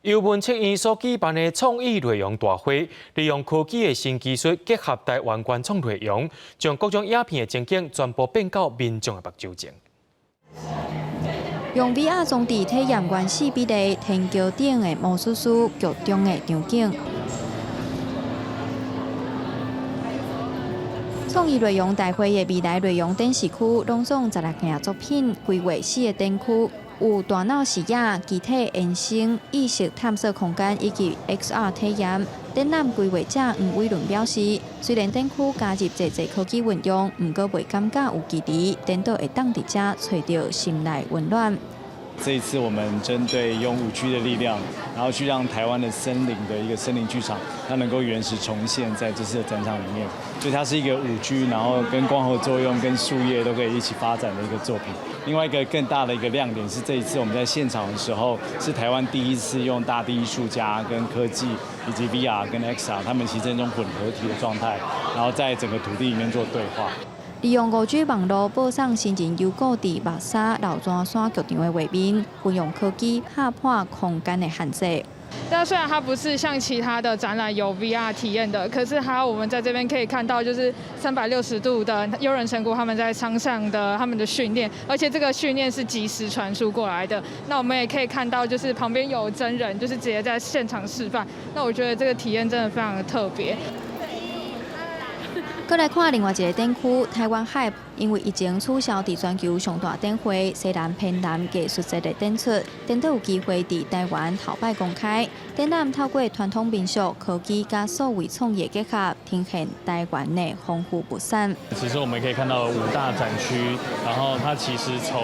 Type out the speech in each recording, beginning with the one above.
由文策院所舉辦的創意內容大會，利用科技的新技術，結合台灣原創內容，將各種影片的情景全部變到民眾的目睭前。用 VR 裝置體驗原始比例天橋頂的魔術師劇中的場景。創意內容大會的未來內容展示區，攏總16件作品，規劃四个展區，有大腦視野、機體延伸、意識探索空間以及 XR 體驗。展覽規劃者黃偉倫表示，雖然展區加入濟濟科技運用，毋過袂感覺有距離，顛倒會當佇遮揣著心內溫暖。這一次我們針對用5G 的力量，然後去讓台灣的森林的一個森林劇場，它能夠原始重現在這次的展場裡面。所以它是一個5G，然後跟光合作用、跟樹葉都可以一起發展的一個作品。另外一個更大的一個亮點是，這一次我們在現場的時候，是台灣第一次用大地藝術家跟科技以及 VR 跟 XR，他們形成一種混合體的狀態，然後在整個土地裡面做對話。利用5G 網路播送新人幽谷佇木柵老莊山劇場的畫面，運用科技打破空間的限制。但雖然它不是像其他的展覽有 VR 體驗的，可是它我們在這邊可以看到，就是360度的優人神鼓他們在山上的他們的訓練，而且這個訓練是即時傳輸過來的。那我們也可以看到，就是旁邊有真人，就是直接在現場示範。那我覺得這個體驗真的非常的特別。閣來看另外一个展區，台灣 HYPE，因為疫情取消佇全球上大展會西南偏南藝術節的展出，顛倒有機會佇台灣頭擺公開。展覽透過傳統民俗、科技佮數位創意結合，呈現台灣的豐富物產。其實我們可以看到五大展區，然後它其實從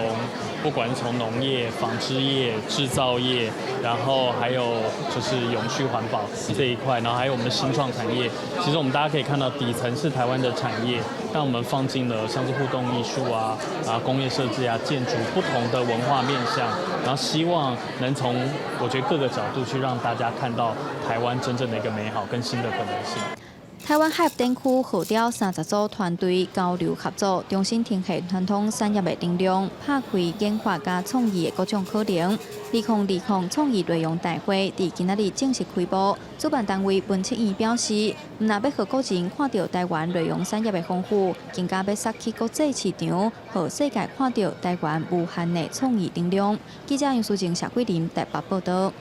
不管從農業、紡織業、製造業，然後還有就是永續環保這一塊，然後還有我們的新創產業。其實我們大家可以看到底層是台灣的產業，但我們放進了像是互動藝術啊、工業設計啊、建築不同的文化面向，然後希望能從我覺得各個角度去讓大家看到台灣真正的一個美好跟新的可能性。台灣 HYPE 展區號召30組團隊交流合作，重新呈現傳統產業的能量，拍開研發佮創意的各種可能。2020創意內容大會佇今仔日正式開幕，主辦單位文策院表示，毋但欲予國人看著台灣內容產業的豐富，更加欲殺去國際市場，予世界看著台灣無限的創意能量。記者楊淑靜、謝桂林台北報道。